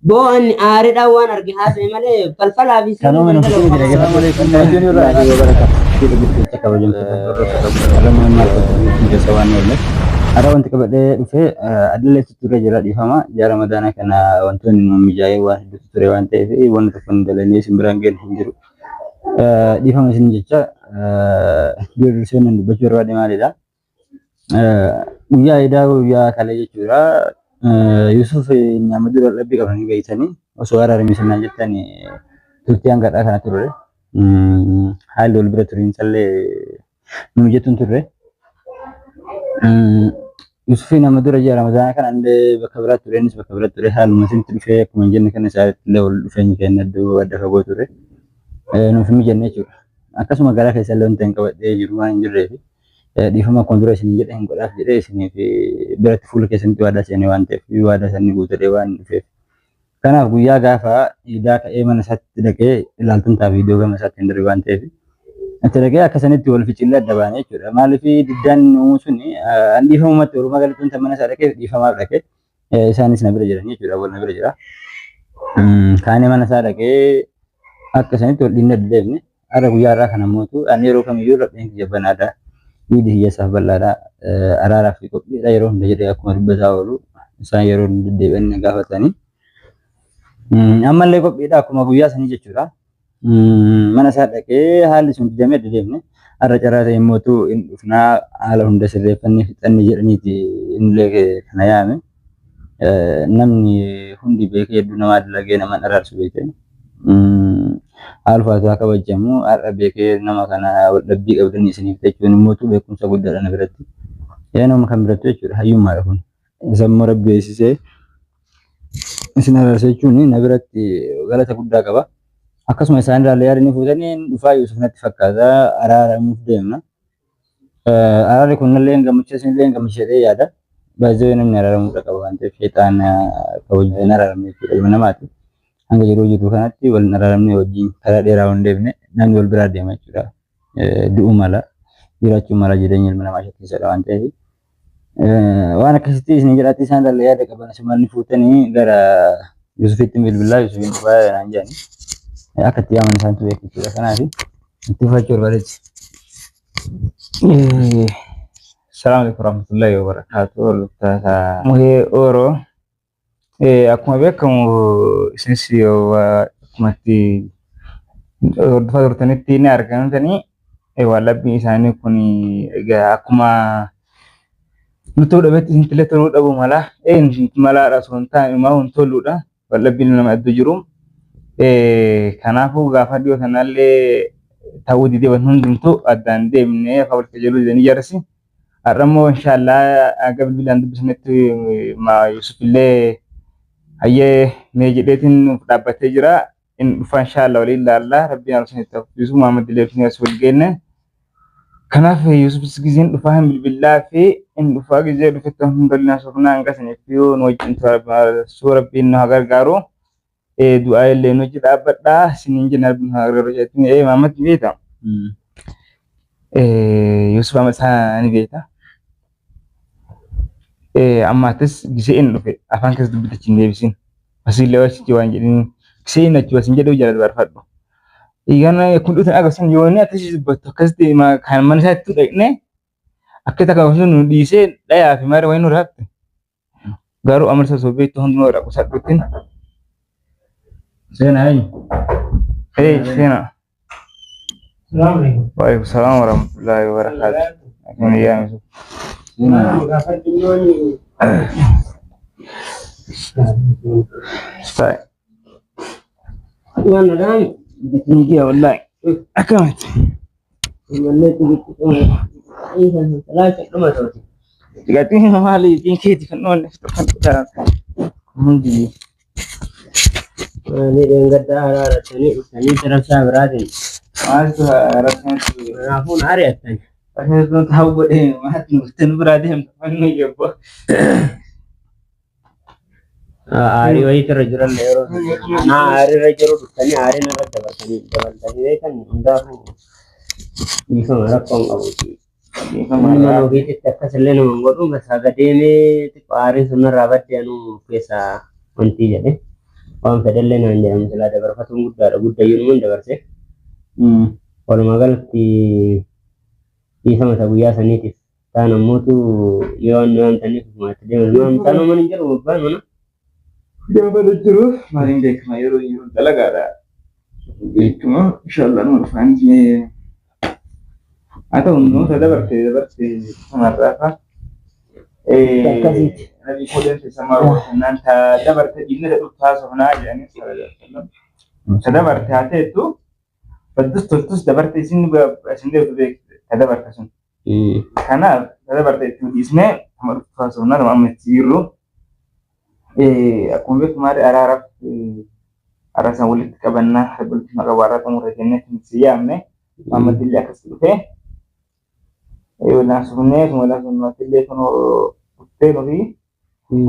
Boo ani aaridhaan waan arge haasa'e malee falfalaa fi Kanuma sirrii nu daldala fixe jira. qaba. Assalamu alaikum warahmatullahi wabarakatuh. Dhaggeeffattoota kabajamtoota hordoftoota Oromoo maal qabdu keessa waan oolle. Har'a wanti qabadhee dhufe adda ture jira dhiifama. Ji'a Ramadaanaa kana wantoonni nu mijaa'ee waan hedduutu ture waan ta'eef wanti tokko hin dalannee isin biraan ga'e hin jiru. Dhiifama isin jecha dura dursee nan dubbachuu barbaade maalidha? Guyyaa idaa guyyaa kalee jechuudha. Yusuf nama dura dhabbii qabanii beektanii osoo araarame sinaan jettan turtii hanga har'aa kana turre. Haalli wal bira turiinsallee nu mijatu hin turre. Yusufi nama dura ji'a Ramadaanaa kana illee bakka biraa ture innis bakka biraa ture haaluma isinitti dhufee akkuma hin jenne kana isaatti illee wal dhufeenyi keenya iddoo adda fagoo ture. Nuuf hin mijanne jechuudha. Akkasuma garaa keessa illee wanta hin qabadhee jiru waan hin jirreef dhiifama akkuma dura isin jedhe hin godhaaf jedhee isiniif biratti fuula keessanitti waadaa seenee waan ta'eef waadaa sanii guutadhee waan dhufeef. Kanaaf guyyaa gaafa iidaa ka'ee mana isaatti dhaqee ilaaltan ta'a viidiyoo gama isaatti hin darbe waan ta'eef. Itti dhaqee akka sanitti wal ficillee adda baane jechuudha. Maaliif diddaan uumuu suni an dhiifamumatti walumaa galatti wanta mana isaa dhaqee dhiifamaaf dhaqee isaanis na bira jiran jechuudha wal na bira jira. Kaanee mana isaa dhaqee akka sanitti wal dhiinne adda deemne. Har'a guyyaa har'aa kana mootu ani yeroo kamiyyuu lapheen kiyya banaadha. Dhiidi hiyyeessaaf bal'aadha. Araaraaf qophiidha yeroo hunda jedhee akkuma dubbataa oolu isaan yeroo hunda deddeebi'anii na gaafatanii. Ammallee qophiidha akkuma guyyaa sanii jechuudha. Mana isaa dhaqee haalli sun didamee adda deemne. Har'a carraa ta'e mootu hin dhufnaa haala hunda sirreeffannee fixanne jedhaniiti innillee kana yaame. Namni hundi beekee hedduu namaa dalagee naman araarsu beekee. Alfaatu haa kabajamu har'a beekee nama kana wal dhabbii qabdanii isiniif jechuun immoo beekumsa guddaadha na biratti. Yaa nama kan biratti jechuudha hayyummaadha kun. Isa immoo rabbi beeksisee isin araarsa jechuun na biratti galata guddaa qaba. Akkasuma isaan irraallee yaadni fuutanii dhufaa Yuusuf natti fakkaata araaramuuf deemna. Araarri kun illee gammachiisa isin illee gammachiisa jedhee yaada. Baay'ee namni araaramuudha qaba waan ta'eef sheexaan akka wajjin hin araaramne jechuudha ilma namaati. Hanga yeroo jirru kanatti wal hin araaramne wajjin karaa dheeraa hin deemne namni wal biraa deema jechuudha. Du'uu mala jiraachuu mala jireenya ilma namaa shakkiisaadha waan ta'eef. Waan akkasitti isin jedhaatti isaan irraa yaada qaban asumaan fuutanii gara Yusufitti bilbilaa Yusufiin dhufaa naan jedhani. Akka itti yaaman isaantu beeku jechuudha. Kanaaf itti fufachuu barbaadetti. Assalamu alaikum warahmatullahi wabarakatuh. Hordoftoota Muhee Ooroo. Akkuma beekamu isinis akkuma itti hordofaa turtanitti ni argamtanii wallabbiin isaanii kun egaa akkuma nutti dhabetti isintillee toluu dhabuu mala. Malaadha osoo hin taane dhumaa hin toluudha. Wallabbiin nama hedduu jiru. Kanaafuu gaafa dhiyoo sanallee ta'uu didee wanti hundumtuu addaan deemnee afaan wal qajeeluu didanii jaarsi. Har'a immoo inshaallah aga bilbilaan dubbisnetti Yusuf illee hayyee mee jedheetiin nuuf dhaabbatee jira. In dhufa inshaallah waliin laalla. Rabbiin haala isinitti haffisu Muhammad illee isin as wal geenne. Kanaaf Yusufis gizeen dhufaa hin bilbillaa fi in dhufaa gizee dhufetti hunda waliin haasofnaa hanga isiniif yoo nu wajjin tura rabbiin nu haa gargaaru. Du'aa illee nu hojii dhaabbadhaa isiniin jenna rabbiin nu haa gargaaru jechuun Muhammad ni beekta. Yusuf amma isaa ni beekta. Ammaatis gisee inni dhufe afaan keessa dubbitachi hin deebisin. Asiillee asitti waan jedhin gisee inni achi wasin jedhu jala dabarfadhu. Eegaan kun dhufan agarsiisan yoo inni akkasii dubbattu akkasitti kan mana isaatti dhaqne akka takka osoo nu dhiisee dhayaa fi maara wayii nu raafte. Garuu amala osoo beektu hundumaa irraa qusadhuutti. Seenaa eenyu? Seenaa. Waalaikum salaam warahmatullahi wabarakatuh. Akkam yaa Yusuf. Sai. Waan nagaami. Ni wallahi. Akkamati. Imallee dhuma tooti. Gatiin maali keeti kan dhoonne kan hundi. Ni dheengaddaa araarattanii dhuftanii darabsaa biraatiin. Maaltu rakkoo Kanaafuu na ari'attan. Rakkoo ta'uu godhee maaltu nuti nu biraa deemtu fannoo jabba. Aarii wayiitu irra jiran yeroo anaa aarii irra jiru dhuftanii aarii narra dabarsanii dabaltanii beekan hundaafuu dhiifama rakkoo hin qabu. Inni mana ofiititti akkasillee nama hin godhu bas haga deemee xiqqoo aariin sun narraa badde anuu of keessaa wantii jedhe. Waan fedhallee naan jedhamu silaa dabarfatuun guddaadha. Guddayyuun dabarse. Walumaa galatti dhiifama isa guyyaa saniitiif. Taan ammootu yoo waan nu yaamtaniif ofumaatti deeman. Nu yaamtaan homan hin jiru abbaan mana. Gaafa jiru maaliin beekama yeroo yeroo dalagaadha. Beekama inshallah nu dhufaan haa ta'u nuusa dabarte dabarte samarraa fa'a. Akkasiiti. Nabi koodeen samarraa naan ta dabarte dhiibna ta dhuftaa soofnaa jedhanii sallallahu Ta dabarte haa ta'ettu baddus toltus dabarte isin isin deemtu beekte ta dabarte sun. Kanaaf ta dabarte itti dhiisnee nama dhuftaa soofnaa nama amma itti jirru. Akkuma beekamu araaraaf araaraan walitti qabannaa walitti maqaa warra xumura jennee kan si yaamne Muhammad illee akkas dhufee walaasumnee walaasummaatti illee kun dhuftee nufi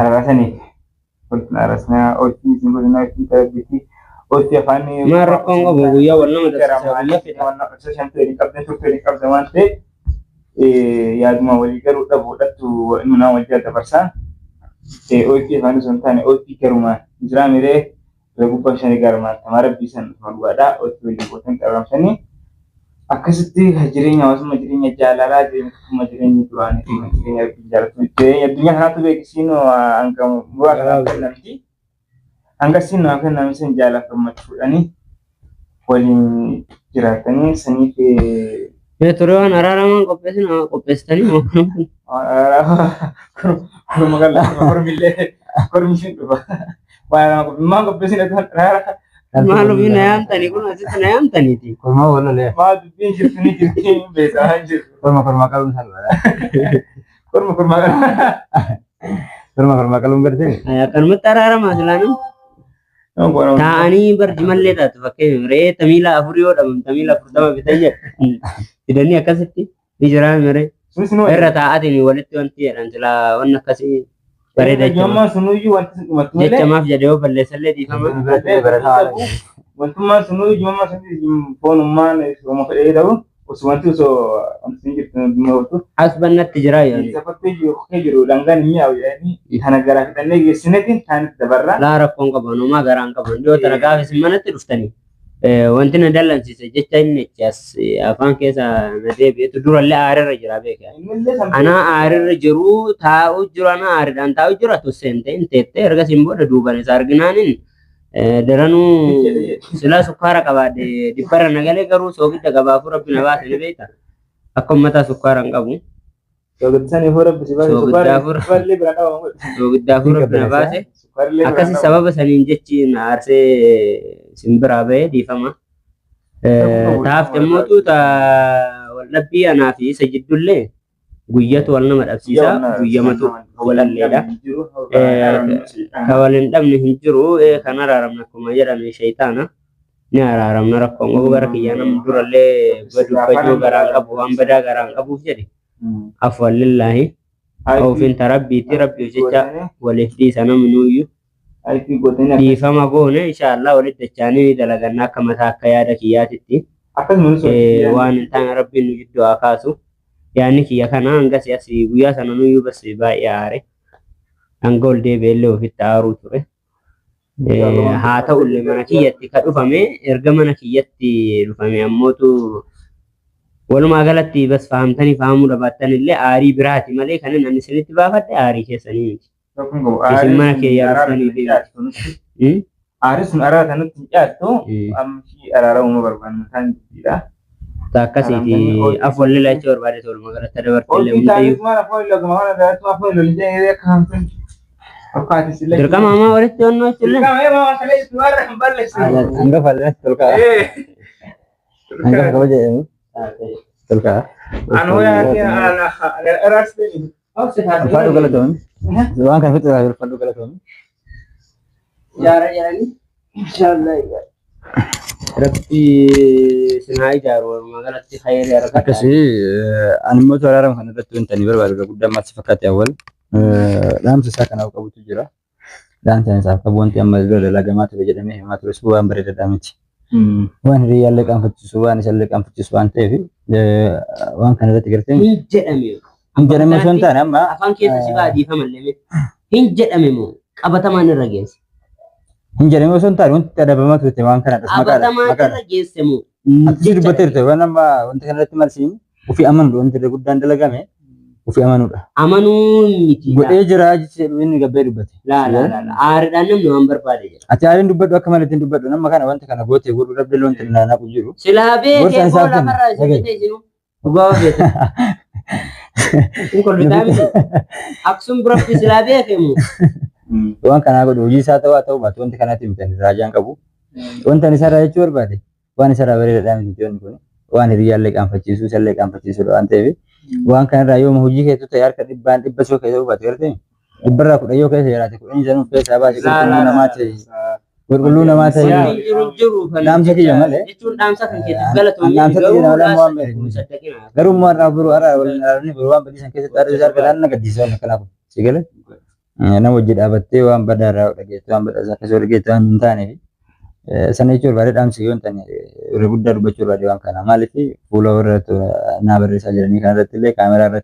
araarasaniif walitti araarasnaa hojii isin godhinaa hojii tarabbiitti hojii afaan Maal rakkoon qabu guyyaa wal nama dabsisaa guyyaa fedha. shantu waliin qabdee turte waliin qabde waan ta'eef yaaduma walii galuu dhabuudhattu nunaa wal jala dabarsaa. Hojii afaan osoo hin taane hojii garumaan jiraa miree irra gubbaa shanii garumaan tamaara biisan dhugaadhaa hojii waliin gootan qaramsanii akkasitti jireenya hawaasummaa jireenya jaalalaa jireenya tokkummaa jireenya duraanii jireenya rabbiin jaalatu jireenya addunyaa kanaatu beekisiin hanga muraasa kennamti. Hanga siin nama kenname san jaalala gammachuudhaani waliin jiraatanii saniif Mee ture waan araaramaan qopheessina qopheessitanii moo korma qal'aa kormillee kormi siin dhufa. Waan maan qopheessina araara maal ofii na yaamtanii kun asitti na yaamtaniiti. Korma walalee. Maal dubbiin jirtu ni jirti beekaa hin jirtu. Korma korma qaluun salphaadha. Korma korma qal'aa. Korma korma qaluun gartee. Akkanumatti araaramaa silaanuu. Taa'anii barjumallee taatu fakkeenyaaf re'ee tamiila afur yoo dhabamte tamiila 40 bitan jedhu fidanii akkasitti ni jiraa miree Sunis nu irra taa'atiin walitti wanti jedhan silaa wanni akkasii bareeda jechuudha. Jommaan sunuyyuu wanti sun dhumatu malee. Jechamaaf jedhee yoo balleessallee dhiifama. Wantummaan sunuyyuu jommaan sunuyyuu foonummaan osoo fedhee ta'u osoo wanti osoo wanti sun jirtu dhumatu. As bannatti jiraa yoo Safattee jiru jiru dhangaan hin mi'aawu jedhanii kana garaa fidannee geessinetti taanitti dabarra. Laa rakkoon qaban homaa garaan qaban dhiyoo tana gaafa isin manatti dhuftanii wanti na dallansiise jecha inni itti as afaan keessa na deebi'etu durallee aarirra jira beekaa. Innillee san Anaa aarirra jiru taa'u jiru anaa aariidhaan taa'u jiru atu seente hin teette ergasiin booda duuban isa arginaanin daranuu silaa sukkaara qabaadhe dhibbarra nagalee garuu soogidda gabaafuu rabbi na baase ni beekta. Akka uummataa sukkaara hin qabu. Soogidda afur rabbi si baase. Soogidda afur. Sukkaarrillee biraan dhabamu godhe. Soogidda afur rabbi na baase. Sukkaarrillee biraan Akkasi dhabamu. sababa saniin jechi na aarsee simbiraa bahee dhiifama. Taafte immoo ta waldhabbii anaa fi isa jiddullee guyyatu wal nama dhabsiisa guyyamatu walalleedha. Ka wal hin dhabne hin jiru kan araaramne akkuma jedhame shayitaana ni araaramna rakkoon qabu gara kiyyaa nama durallee dubbachuu garaan qabu waan badaa garaan qabuuf jedhe afwan lillaahi ofiin tarabbiitti rabbiif jecha waliif dhiisa namni nuyyuu dhiifama goone inshaallah walitti dachaanii dalaganna akka mataa akka yaada kiyyaatitti waan hin taane rabbiin nu jidduu haa kaasu. Yaadni kiyya kana hanga si'as guyyaa sana nuyyuu bas baay'ee aare. Hanga ol deebi'ellee ofitti aaruu ture. Haa ta'ullee mana kiyyatti ka dhufame erga mana kiyyatti dhufame ammootu walumaa galatti bas fahamtanii fahamuu dhabaattan illee aarii biraati malee kan inni isinitti baafadhe aarii keessanii miti. Isin mana kiyyaa dhuftanii fi Aarri sun araara kanatti hin dhiyaattu amshi araara uuma barbaannu isaan jidduudha. Akkasiiti afwan lila jechuu barbaade walumaa galatti dabartillee Olii hundayyuu. taa'ee maal afaan illee maal adaatu afaan illee illee akka hamtuun fakkaati sila. Dirqama ammaa walitti onnoo jechuun Dirqama eemaa waan kalee itti warra hin balleessu. Hangafa illee tolkaa. Hangafa kabaja jedhamu. Tolkaa. Anu yaa ana araarsi. Ulfaadhu galatoomii. Waan kana fixuudhaaf ulfaadhu galatoomii. Ijaara jedhanii inshaallah rabbi isin haa ijaaru walumaa galatti khayrii argadha. Akkasii ani immoo araarama kana irratti wanti ani barbaadu irra guddaa maal si fakkaate awwal dhaamsa isaa kanaaf qabutu jira. Dhaamsa isaaf qabu wanti amma dura dalagamaa ture jedhamee himaa ture sun waan bareedaadhaa miti. Waan hiriyyaallee qaanfachiisu waan isallee qaanfachiisu waan ta'eef waan kana irratti gartee Hin jedhame. hin jedhamne osoo hin taane amma Afaan keessa si ba'a dhiifama illee hin jedhame moo qabatamaan irra geesse. Hin jedhame osoo hin taane wanti adabamaa turte waan kanadha. Maqaadha. Qabatamaa Maqaadha. irra geesse moo? Ati si dubbatteerta waan amma wanta kanarratti maal siin ofii amanuudha wanti irra guddaan dalagame ofii amanuudha. Amanuun miti. Godhee jira jechuudha inni gabbee dubbate. Laa laa laa laa. Aariidhaan namni waan barbaade jira. Ati aariin dubbadhu akka malee ittiin dubbadhu nama kana wanta kana gootee godhuu dhabde loon ittiin naannaqu jiru. Silaa beekee Gorsa koo isaaf kenna. lafarraa isin Dhagahi. bitee isinuu. Dhugaa beekee. Kun kolfitaa miti. Aksum biratti silaa beekee moo? Waan kanaa godhu hojii isaa ta'uu haa ta'uu baatu wanti kanatti miti raajaan qabu. Wanta ani isarraa jechuu barbaade waan isarraa bareedaadhaa miti wanti kun waan hiriyyaallee qaanfachiisuu isallee qaanfachiisuudha waan ta'eef waan kanarraa yooma hojii keetu ta'e harka dhibbaan dhibba soo keessa baatu gartee dhibbarraa kudhan yoo keessa jiraate kudhan isaanii keessaa baase qulqulluu namaa ta'e qulqulluu namaa ta'e Wanti jiru jiru kan Dhaamsa kiyya malee. Jechuun dhaamsa kan keetiif galatoomii Dhaamsa kiyya malee amma waan beeku. Saddaqina. Garuu immoo har'aa boruu har'aa waliin araarni boruu waan badiisan keessatti har'a isaa argatan na gaddisiisa waan akkanaa kun si galee nama hojii dhaabattee waan badaa irraa dhageette waan badaa isaa keessa dhageette waan hin taaneef sana jechuu barbaade dhaamsi yoo hin taane irra guddaa dubbachuu barbaade waan kana maaliif fuula warra naa barreessaa jiranii kana irratti illee kaameraa irratti.